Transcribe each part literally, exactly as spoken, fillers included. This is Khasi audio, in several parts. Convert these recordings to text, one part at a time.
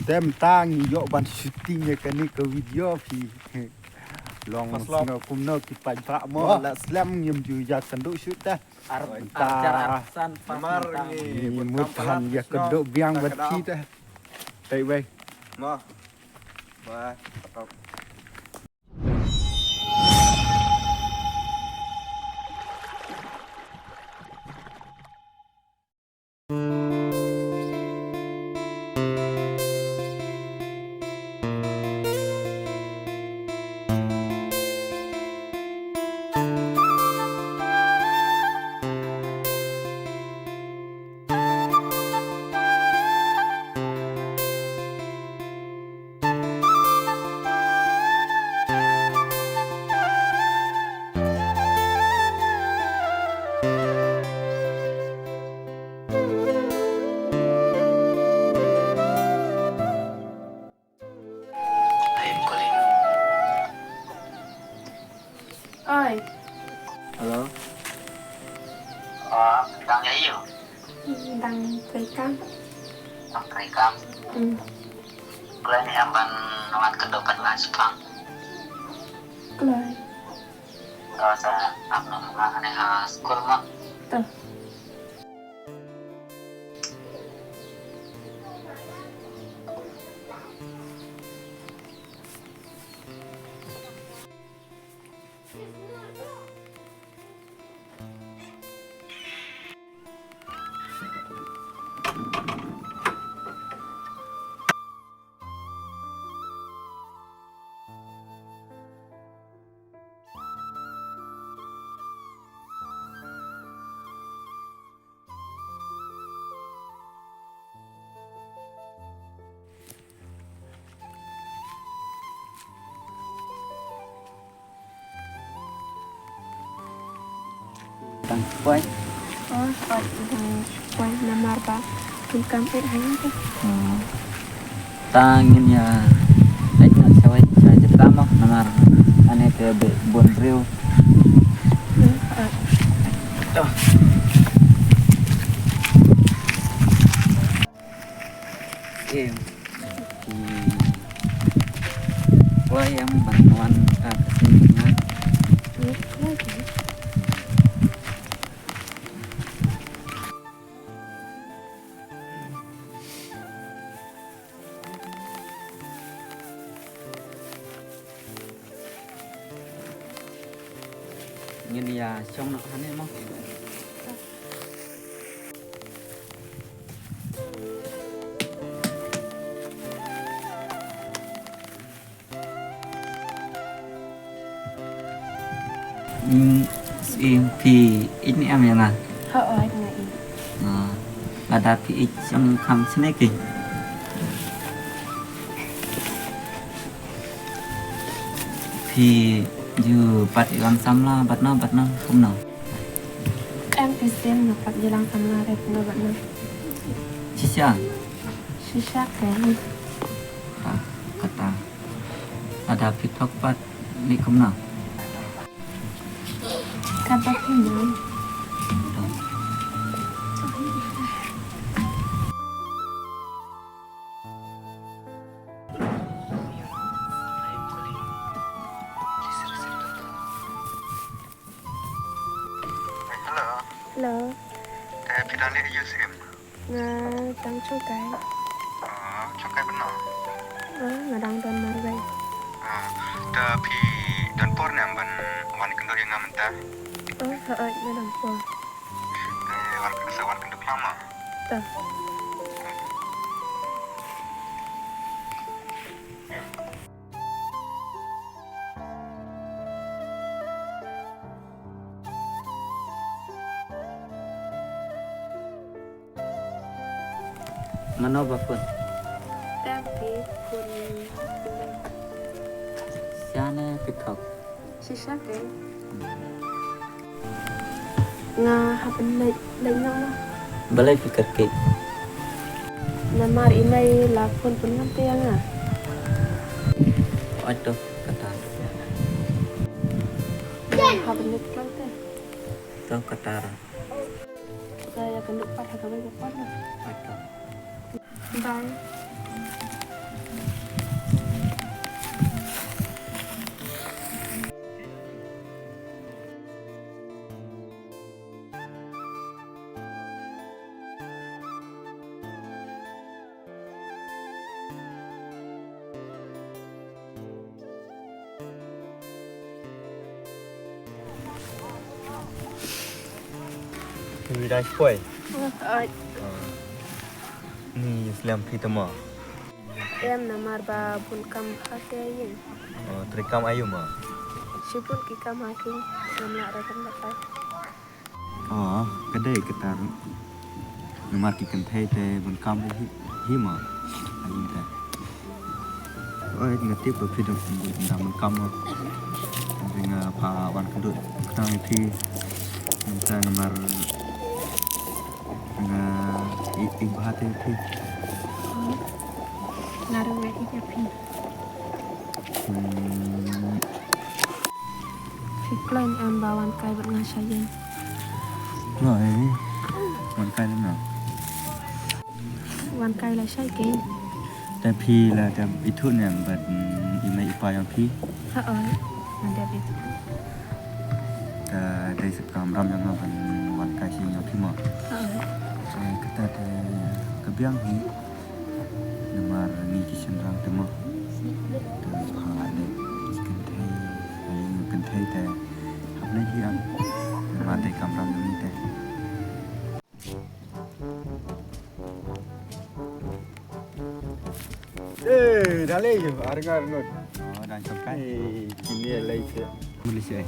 Te mynta ngi ïoh ban shooting ïa kane ka video phi. Long sngewbha kumno ki paidbah mo, la slem ngim ju ïa kynduh shoot te. Ar, mynta ar jar ar san pas namar mynta ngi mut ban ïa kynduh biang bad phi te. Te wei. Mo. Bye. Oi. Hello. Oh, dang ïa ïu? Dang trei kam. Dang trei kam. Hmm. Kloi ne em ban wan kynduh bad nga shaphang? Kloi. To sa ap noh ma nga ha skul ma. To. Tang poi. Oh, ot tang poi namar ba kin kam pet hain te. Hmm. Tang ngin ïa leit na sawai sa jeta mo namar ane te be bun riu. Hmm, ot. Em. Ki. Wai em ban wan ka ka sini na. Ngin ïa shong noh hangne mo. Hmm, sngewbha phi ïeit ne em ïa nga? Hooid, nga ïeit. Ah, lada phi ïeit shong kham shane ki. Phi ju pat ïalang samla bad no bad no kumno? Em phi shem nga pat ïalang samla re kumno bad no. Shisha? Shisha keiñ. Ah, kata. Lada phi thok pat leh kumno? Kata phi ïa. Hello. Hello. Eh, phi dang leh aïu siem? Nga dang shongkai. Ah, shongkai bad no? Ah, nga dang don marwei. Ah, te phi don por ne em ban wan kynduh ïa nga mynta? Oh, hooid, nga don por. Eh, wan kynduh sa wan kynduh lang ma. To. Mano ba phone? Te phi phone. Shane phi thok. Shisha keiñ. Nga hap ban leit, leit noh. Balei phi kyrkieh? Namar i mei la phone pynngam te ïa nga. Oi to, kata. Nga hap ban leit khlem te. To kata. Sa ïa kynduh pat ha kawei ka por. Oi to. Bye. Phi dang shu poi? Oi. Ah. Ni slem phi te mo? Em, namar ba bun kam ha te ïing. Oh, trei kam aïu mo? Shibun ki kam ha ki, ngam lah re ban batai. Oh, ka dei kata ruh. Namar ki kynthei te bun kam hi, hi mo. Aïu te. Oi, nga tip ba phi dang, dang bun kam mo. Nga pha wan kynduh kata ïa phi. Mynta namar nga i, i bha te ïa phi. Nga ruh nga i ïa phi. Hmm. Phi kloi ne em ba wan kai bad nga sha ïing? Kloi. Wan kai lem no? Wan kai la shai kein. Te phi la dep ithuh ne em bad, mm, i mei i pa jong phi? Hooid. Nga dep ithuh. Te dei sa kamram jong nga ban wan kai sha ïing jong phi mo. Hooid. Te kata te ka biang hi. Namar ngi ki shynrang te mo. Te pha leh kynthei, leh kynthei te hap leh hi am. Namar dei kamram jong ngi te. Eh, da lei ju, ar ngar ngut. Oh, dang shong kai. Eh, kine lei ke. Mut lei shai.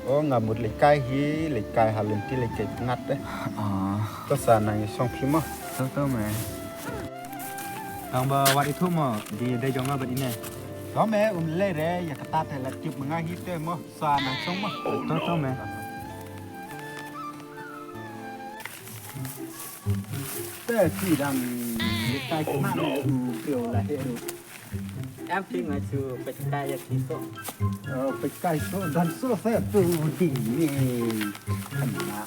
Oh, nga mut lei kai hi, lei kai ha lynti lei kai pyngngad te. Ah. To sa nang ïa shong phi mo. To to me. Tang ba wat ithuh mo, di dei jong nga bad ine. To me, um lei re, ïa kata te la tip ma nga hi te mo. Sa nang shong mo. To to me. Te phi dang leit kai khmat ne u briew la heh ruh. Em phi nga shu peit kai ïa ki soh. Oh, peit kai soh, don soh se tu ding ni. Khynnah.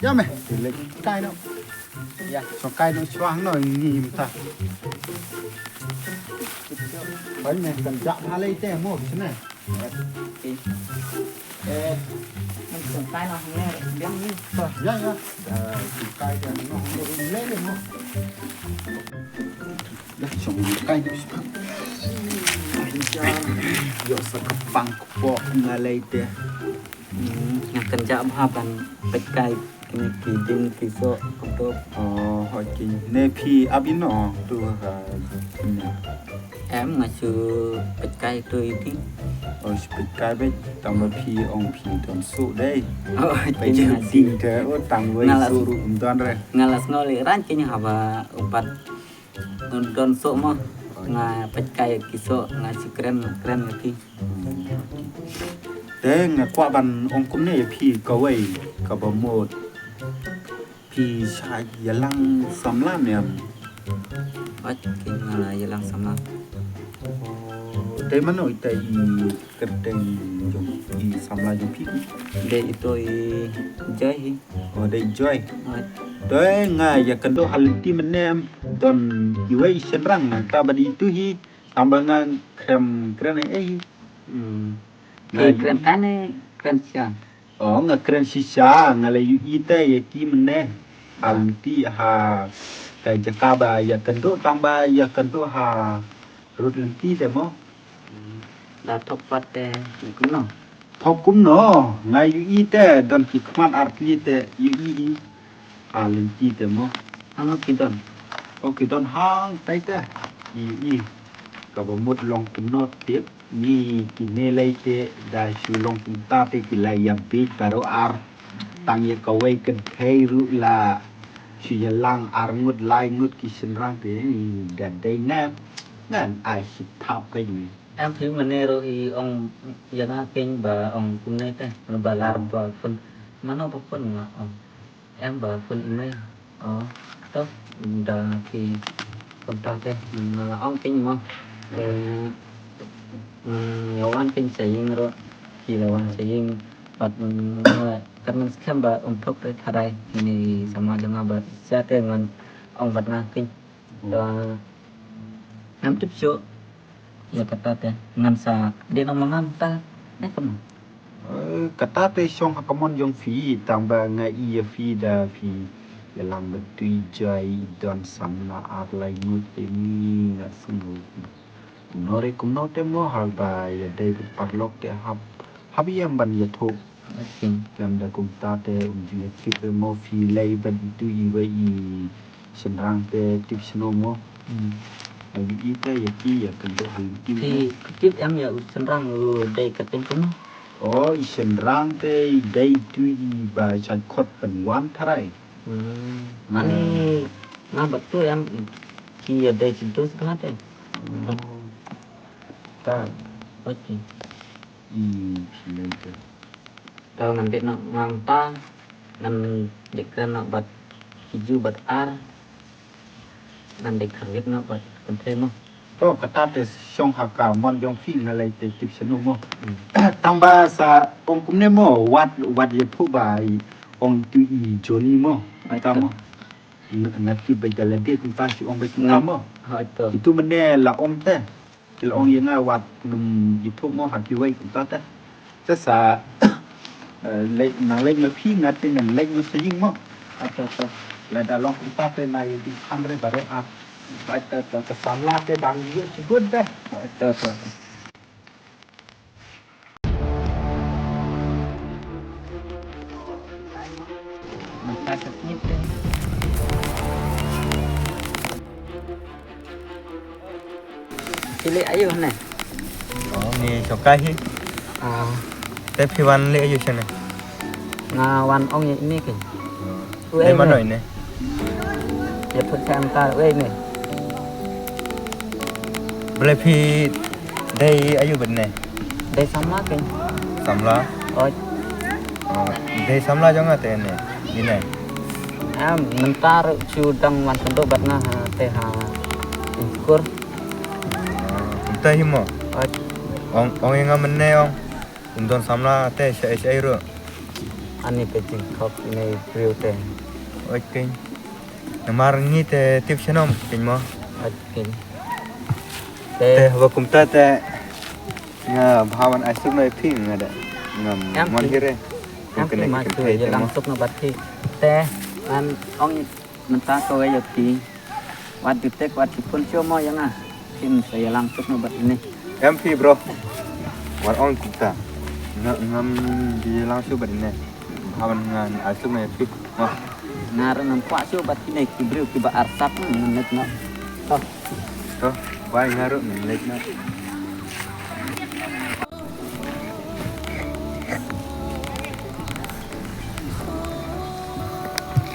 Ïa me, te leit kai noh. Ïa. Shong kai noh shuwa noh ni mynta. Pai me kan jah bha lei te mo shane. Ïa, ïa. Ïa, shong kai noh shuwa. Ïa, sa ka pang kpoh na lei te. Hmm, nga kynjah bha ban peit kai kine ki dieng ki soh kumto. Oh, hooid ki. Ne phi ap ïa no tu ha. Em, nga shu peit kai tu ïa ki. Oh, shu peit kai beit, tang ba phi ong phi don soh dei. Oh, peit ki nga shu dieng te, oh, tang wei soh ruh ym don re. Nga la sngew lehrain ki haba u pat don, don soh mo. Nga peit kai ki soh, nga shu kren, kren ïa ki. Te nga kwah ban ong kumne ïa phi kawei kaba mut. Phi shah ïalang samla ne em? Hooid, ki nga la ïalang samla. Te mano ita i kyrteng jong i samla jong phi? Dei ito i Joy hi. Oh, dei Joy. Hooid. Te nga ïa kynduh ha lynti mynne em don iwei i shynrang nangta bad itu hi. Tang ba nga kren kren ei ei. Hmm. Nga kren kane kren sha. Oh, nga kren shisha, nga la ïohi te ïa ki mynne. Ha lynti ha ka jaka ba ïa kynduh tang ba ïa kynduh ha rud lynti te mo. Hmm. Da thok pat te kumno? Thok kumno, nga ïohi te don ki khmat ar tylli te ïohi. Ha lynti te mo. Ano ki don? Oh, ki don hangtai te. Ïohi. Kaba mut long kumno tip. Ngi kine lei te da shu long kumta te ki la ïa bieit baroh ar. Tang ïa kawei kynthei ruh la shu ïalang ar ngut lai ngut ki shynrang te, da dei ne ngan ai shi thap peit ni. Em phi mynne ruh i ong ïa nga keiñ ba ong kumne te ba lar ba phone. Mano ba phone nga ong. Em ba phone i mei. Oh, to da ki kontak te nga la ong keiñ mo. Te nga wan keiñ sha ïing ruh ki la wan sha ïing. Bad nga kyrmen skhem ba um thok te tharai ine i samla jong nga bad sha te ngan ong bad nga keiñ. Te ngam tip shuh. Ïa kata te ngan sa dei nong ma nga mynta ne kumno? Eh, kata te shong ha ka mon jong phi tang ba nga ïa phi da phi ïalang bad tu i Joy i don samla ar lai ngut te ni nga sngew. Kumno re kumno te mo haba ïa dei bad paralok te hap hap ïa ban ïathuh. King. Lam da kumta te um jingïatip mo phi lei ban itu iwei i shynrang te tip shano mo. Hmm. Agi ite ïa ki ïa kynduh hal ki. Phi tip em ïa u shynrang u dei ka teng kumno? O i shynrang te i dei itu i ba shait khot pynwan tharai. Hmm. Mane nga bat tu em ki ïa dei shinto sha te. Ta. Ot. Hmm, phi lei te. Tau ngan dek nok ngan ta ngan dek kren nok bat hiju bat ar ngan dek kren nok bat kenthe mo. To kata te shong ha ka mon jong phi nga lei te tip shano mo. Tang ba sa ong kumne mo wat wat ye phu ba i ong tu i Johnny mo. Ai ta mo. Nga tip ba ita la dek kumta shi ong ba kumta mo. Hai to. Itu mene la ong te. Ki la ong ïa nga wat ngam ïathuh mo ha kiwei kumta te. Te sa leit na leit ma phi nga te ngan leit ma sa ïing mo. Ata ta. Lada long kumta te na ïa ki kham re bare a. Ata ta ta samla te dang ïa ki bun te. Ata ta. Phi leh aïu ne? Oh, ni sokai hi. Ah. Te phi wan leh aïu shane? Nga wan ong ïa ine keiñ. Dei mano ine? Ïa put sa em ta wei ne. Balei phi dei aïu bad ne? Dei samla keiñ. Samla? Oi. Oh, dei samla jong nga te ne. Ine. Em, mynta ruh shu dang wan kynduh bad nga ha te ha Ingkur. Kumta hi mo. Oi. Ong ong ïa nga mynne ong. Ym don samla te sha sha ruh. Ani ka jingkhop ine briew te. Oi keiñ. Namar ngi te tip shano keiñ mo. Oi keiñ. Te haba kumta te nga bha wan ai suk na phi nga da. Ngam mon hi re. Em phi ma chu ïa lang suk na bad phi. Te ngan ong mynta kawei ïa phi. Wat ju tek wat ju pun shu mo ïa nga. Phin sa ïa lang suk na bad ine. Em phi bro. Wat ong kita. Nga ngam ju ïa lang suk bad ine. Bha ban ngan ai suk na ïa phi. Wah. Nga ruh ngam kwah shu bad ine ki briew kiba arsap ngan leit noh. To. To. Bai nga ruh ngan leit noh.